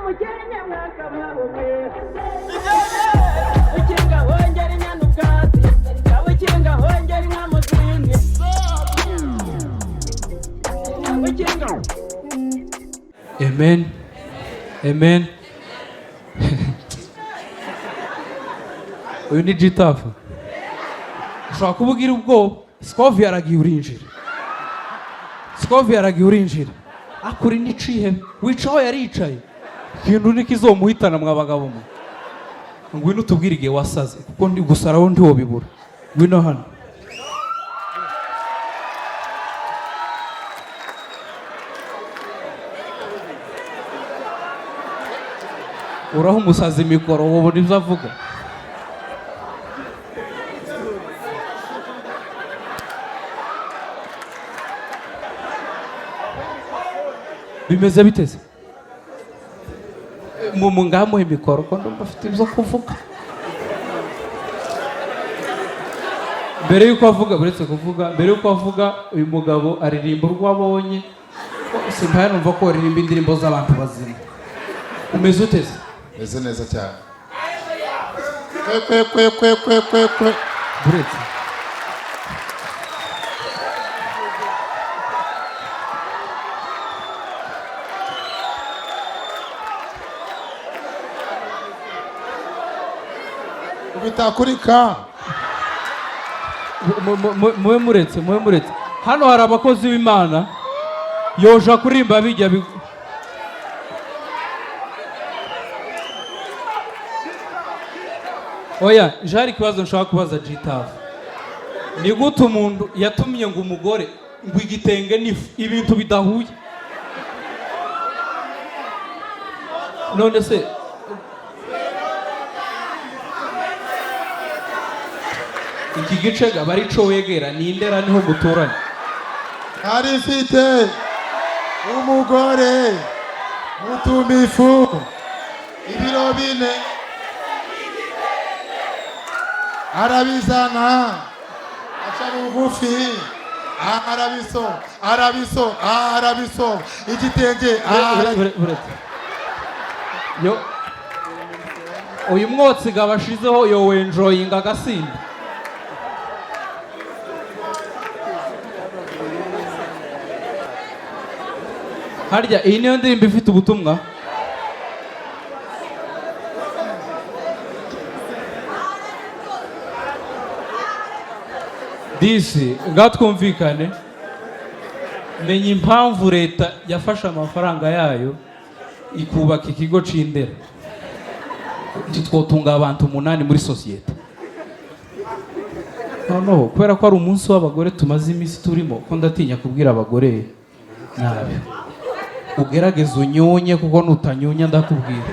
Umukenke mwakabaho mwe. Ukinga hongera inyana ubwatsi, ukinga hongera inka mu zindi, ukinga. Amen, amen. Uyu ni Gitafu. Ushobora kuba ugira ubwoba. Sikovi yaragiye, urinjira. Sikovi yaragiye, urinjira. Akuri n'icihebe wicaho, yaricaye. Ikintu ntikizomuhitana mwa bagabo mwe. Ngwino utubwire igihe wasaze, kuko ndi gusaraho ntiwobibura. Ngwino hano. Uraha umusazi mikoro, wabona ibyo avuga. Bimeze biteze mu ngamuhe mikoro, ko ndumva afite ibyo kuvuga. Mbere y'uko avuga, uretse kuvuga, mbere y'uko avuga, uyu mugabo aririmba urwo abonye. Simpaya numva ko aririmba indirimbo z'abantu bazima. Umeze uteze? Meze neza cyane. Kwe kwe kwe kwe kwe kwe kwe. Buretse. Bitakurika. Mube muretse, mube muretse. Hano hari abakozi b'Imana, yoja kuririmba bijya oya. Jari ikibazo nshaka kubaza Gitafu: ni gute umuntu yatumye ngo umugore ngo igitenge n'ifu, ibintu bidahuye? None se iki gice gaba ari co wegera ni Indera, niho muturanye? Nari mfite umugore mutumifu ibiro 4, arabizana, aca bugufi, arabiso, arabiso, arabiso igitenge. Buretse. Yo, uyu mwotsi gabashizeho, yo wenjoyinga agasinda. Harya iyi niyo ndirimbo ifite ubutumwa? Disi ngaho twumvikane. Menya impamvu leta yafashe amafaranga yayo ikubaka ikigo c'Indera. Ntitwotunga abantu 8 muri sosiyete. Noneho kubera ko ari umunsi w'abagore tumaze iminsi turimo, ko ndatinya kubwira abagore nabi. Ugerageze unyunye, kuko nutanyunya ndakubwira.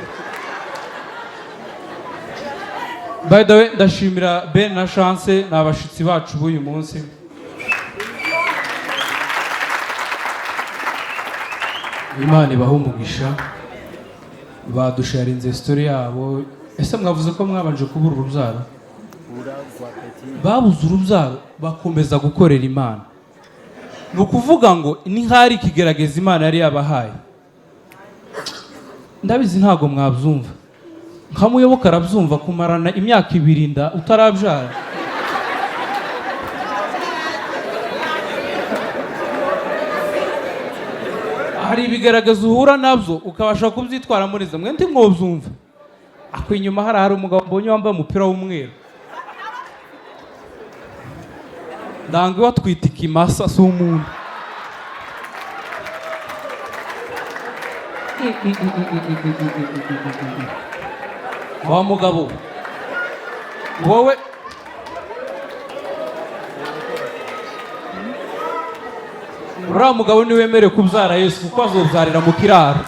By the way, ndashimira Ben na Chance, ni abashitsi bacu b'uyu munsi. Imana ibahe umugisha. Badusharinze story yabo. Ese mwavuze ko mwabanje kubura urubyaro? Babuze urubyaro, bakomeza gukorera Imana. Ni ukuvuga ngo ni nk'ari ikigerageza Imana yari yabahaye. Ndabizi ntabwo mwabyumva. Nka Muyoboke arabyumva, kumarana imyaka 2 inda utarabyara. Hari ibigaragaza uhura nabyo ukabasha kubyitwaramo neza. Mwe ntimwobyumva. Ako inyuma hari umugabo mbonye wambaye umupira w'umweru, ndanga iwe atwita ikimasa, si umuntu. Wa mugabo wowe, uriya mugabo ntiwemerewe kubyara Yesu, kuko azobyarira mu kiraro.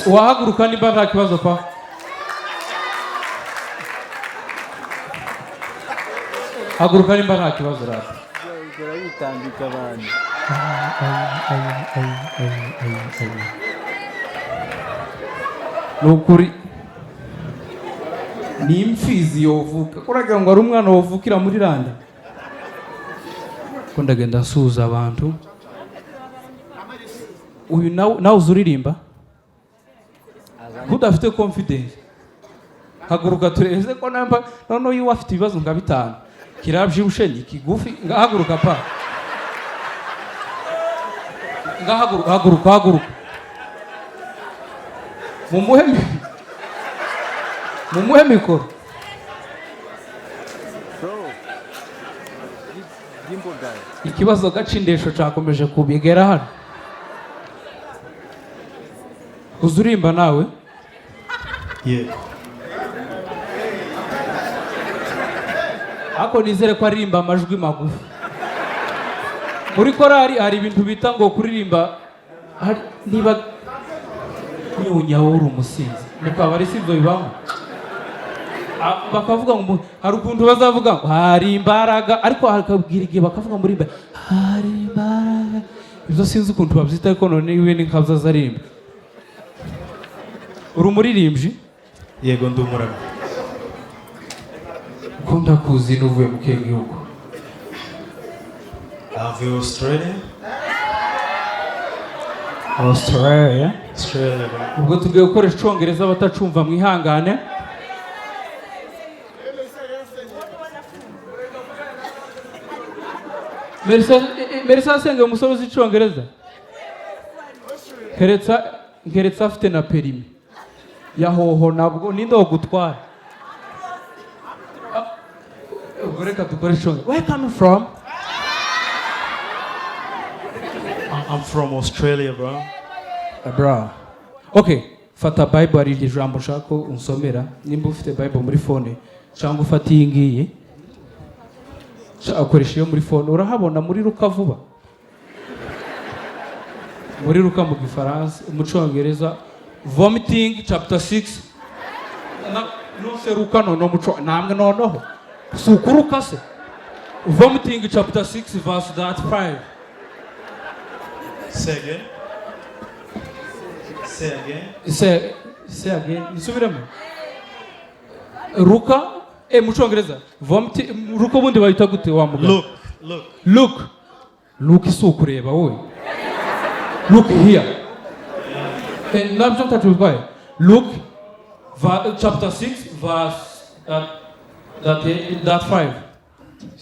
Wahaguruka nimba nta kibazo pa. Haguruka nimba nta kibazo rata. Bitambika abantu. Ni ukuri ni imfizi yovuka, uragira ngo ari umwana wovukira muri randa. Ko ndagenda nsuhuza abantu. Uyu nawe uzi uririmba udafite confidence. Haguruka tureze ko namba noneho iyo afite ibibazo nka bitanu, kirabyibushe, ni kigufi. Ngahaguruka pa, ngahaguruka, haguruka, haguruka. Mumuhe mikoro. Bro, by'imboga. Ikibazo gacindesho cyakomeje kubigera hano. Uzi urimba nawe? Yego. Ariko nizere ko aririmba amajwi magufi. Muri korari hari ibintu bita ngo kuririmba niba nyunyaho uri umusinzi mu kabari, si ibyo bibamo? Ah, bakavuga ngo hari ukuntu bazavuga ngo hari imbaraga, ariko hakabwira igihe bakavuga muri imbaraga, hari imbaraga. Ibyo sinzi ukuntu babyita, ariko none iwe ni nkabyo azaririmba. Uri umuririmbyi? Yego, ndi umuramyi. Ukunda kuzi n'uvuye mu kihe gihugu? Avuye Australia. Australia? Australia, bro. Ubwo tugiye gukoresha Icyongereza, abatacumva mwihangane. Merisa asengeye umusore uzi Icyongereza, keretse afite na perimi ya hoho, nabwo ninde wogutwara? Ah, ubwo reka dukoreshe Icyongereza. Where coming from? I'm from Australia, bro. Bro. Okay, fata Bible, hari iryo jambo nshaka ko unsomera. Nimba ufite Bible muri phone cyangwa ufata iyi ngiyi, ukoresha iyo muri phone, urahabona muri Luka vuba. Muri Luka mu Gifaransa, mu Cyongereza, vomiting chapter 6. Na nuse Luka no muco namwe noneho. Si ukuruka se? Vomiting chapter 6 verse that 5. Say again. Say again. Say again. Nsubiremo. Ruka, mu Cyongereza. Vomit Ruka ubundi bayita gute wa mugabo? Look, look. Look. Look si ukureba wowe. Look here. Nabyo ntacyo bitwaye. Luke chapter 6 verse that 5.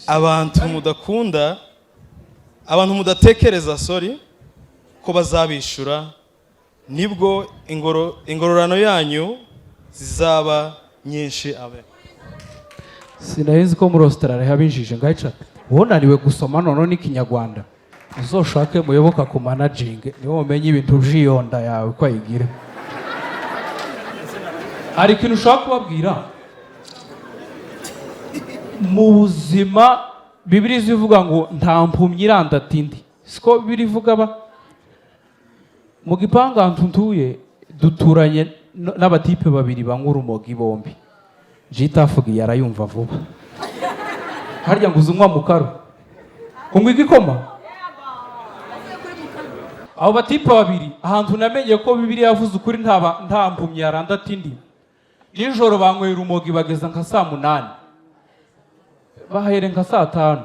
Abantu mudakunda, abantu mudatekereza, sorry, ko bazabishura, nibwo ingororano yanyu zizaba nyinshi. Amen. Sinari nzi ko muri Australia habinjije ngayica. Wonaniwe gusoma noneho n'Ikinyarwanda. Uzoshake muyoboka ku managing niwo umenye ibintu by'iyonda yawe ko ayigira. Hari ikintu ushaka kubabwira mu buzima. Bibiliya ivuga ngo nta mpumyi irandata indi, siko birivuga ba? Mu gipangu ahantu ntuye duturanye n'abatipe babiri banywa urumogi bombi. Jitafugiye arayumva vuba. Harya ngo uzi unywa mukaru, unywa igikoma? Abo batipe babiri, ahantu namenye ko Bibiliya yavuze ukuri, nta mpumyi yarandata indi, nijoro banywera urumogi bageza nka saa 8, bahere nka saa 5.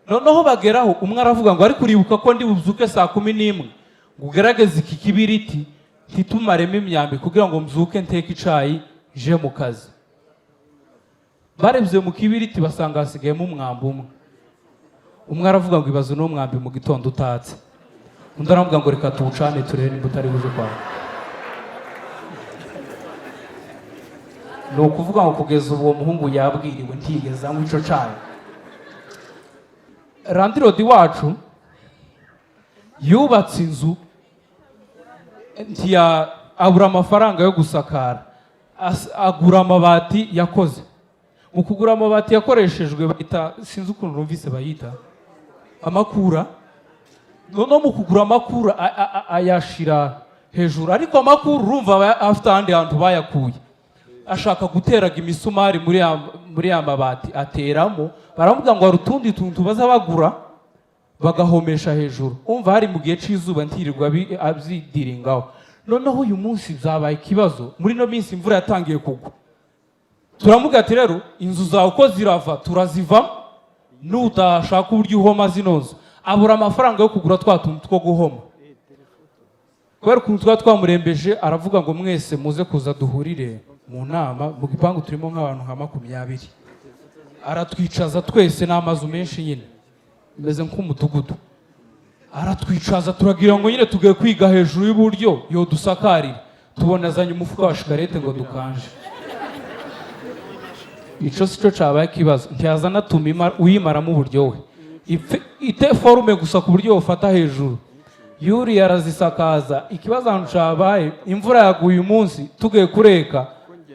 Noneho bageraho umwe aravuga ngo ariko uribuka ko ndi bubyuke saa 11, ngo ugerageze iki kibiriti ntitumaremo imyambi kugira ngo mbyuke nteke icayi je mu kazi. Barebye mu kibiriti basanga hasigayemo umwambi umwe. Umwe aravuga ngo ibaze uno mwambi mu gitondo utatse. Undi aravuga ngo reka tuwucane turebe nimba utari buje kwawe. Ni ukuvuga ngo kugeza ubu uwo muhungu yabwiriwe, ntigeze anywa ico cayi. Landlord wacu yubatse inzu, ntiya abura amafaranga yo gusakara. Agura amabati yakoze. Mu kugura amabati yakoreshejwe bayita, sinzi ukuntu numvise bayita amakura. No mu kugura amakura ayashira hejuru, ariko amakuru urumva aba afite ahandi hantu bayakuye. Ashaka guteraga imisumari muri ya mabati ateramo, baramubwira ngo hari utundi tuntu baza bagura bagahomesha hejuru. Umva, hari mu gihe cy'izuba, ntirirwa abyidiringaho. Noneho uyu munsi byabaye ikibazo, muri ino minsi imvura yatangiye kugwa. Turamubwira ati rero inzu zawe uko zirava turazivamo nudashaka uburyo uhoma zino nzu. Abura amafaranga yo kugura twa tuntu two guhoma. Kubera ukuntu twaba twamurembeje, aravuga ngo mwese muze kuza duhurire mu nama. Mu gipangu turimo nk'abantu nka 20. Aratwicaza twese, ni amazu menshi nyine, bimeze nk'umudugudu. Aratwicaza, turagira ngo nyine tugiye kwiga hejuru y'uburyo yodusakarira. Tubona azanye umufuka wa shikarete ngo dukanje. Ico si cyo cabaye ikibazo, ntiyazana tuma uyimaramo uburyohe. Ite forme gusa ku buryo bufata hejuru. Yuriye arazisakaza. Ikibazo ahantu cabaye, imvura yaguye umunsi tugiye kureka,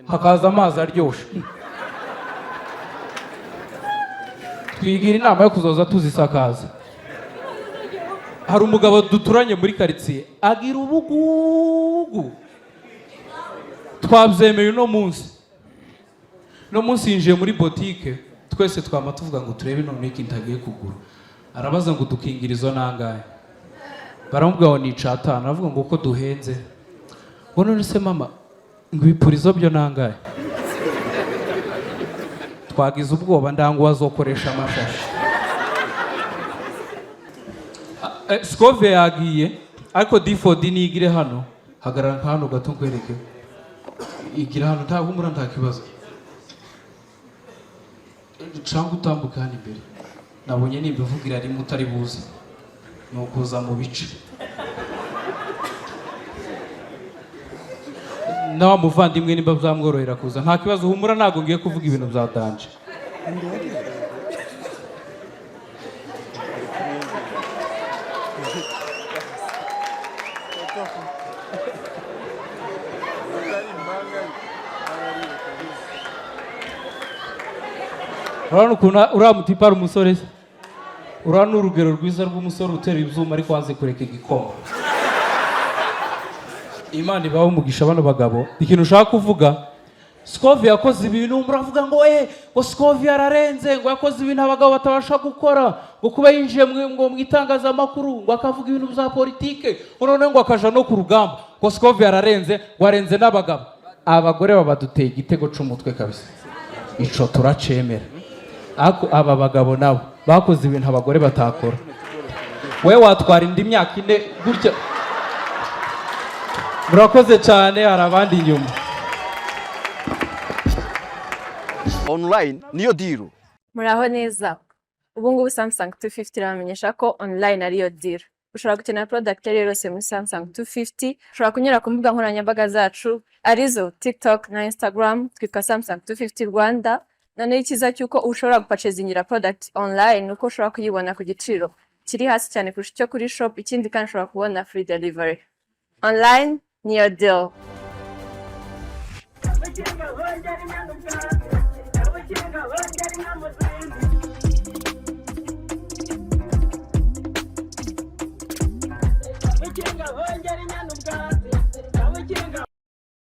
hakaza amazi aryoshe. Twigira inama yo kuzoza tuzisakaza. Hari umugabo duturanye muri karitsiye agira ubugugu. Twabyemeye uno munsi. Uno munsi yinjiye muri botike, twese twama tuvuga ngo turebe none ikintu agiye kugura. Arabaza ngo udukingirizo nangahe? Baramubwira ngo ni icatanu. Aravuga ngo uko duhenze? Ngo none se mama, ngo ibipurizo byo nangahe? Twagize ubwoba, ndango azokoresha amashashi. Scove yagiye, ariko D4D nigire hano. Hagarara nka hano gato nkwereke. Igira hano, nta humura, nta kibazo. Cyangwa utambuka hano imbere. Nabonye nimba ivugira rimwe utari buze, ni ukuza mu bice. Na wa muvandimwe nimba byamworohera kuza, nta kibazo. Humura, ntabwo ngiye kuvuga ibintu bya danger. Urabona ukuntu uriya mutipe ari umusore se? Uriya ni urugero rwiza rw'umusore utera ibyuma ariko wanze kureka igikoma. Imana ibaho umugisha bano bagabo. Ikintu ushaka kuvuga, Scovia yakoze ibintu, muravuga ngo ngo Scovia ararenze, ngo yakoze ibintu abagabo batabasha gukora, ngo kuba yinjiye ngo mu itangazamakuru, ngo akavuga ibintu bya politike, ngo noneho ngo akaja no ku rugamba, ngo Scovia ararenze, ngo arenze n'abagabo. Abagore babaduteye igitego c'umutwe kabisa, ico turacemera. Ariko aba bagabo nabo bakoze ibintu abagore batakora. We watwara indi myaka 4 gutya. Murakoze cyane, hari abandi inyuma. Online niyo deal. Muraho neza. Ubu ngubu Samsung 250 irabamenyesha ko online ariyo deal. Ushobora gukenera product iyo ari yo yose muri Samsung 250, ushobora kunyura ku mbuga nkoranyambaga zacu arizo TikTok na Instagram, twitwa Samsung 250 Rwanda. Noneho icyiza cy'uko ushobora gupurchasingira product online, uko ushobora kuyibona ku giciro kiri hasi cyane kurusha icyo kuri shop, ikindi kandi ushobora kubona free delivery. Online niyo deal. Ubukinga bongera inyana ubwatsi, ubukinga bongera inka mu zindi. Ubukinga bongera inyana ubwatsi.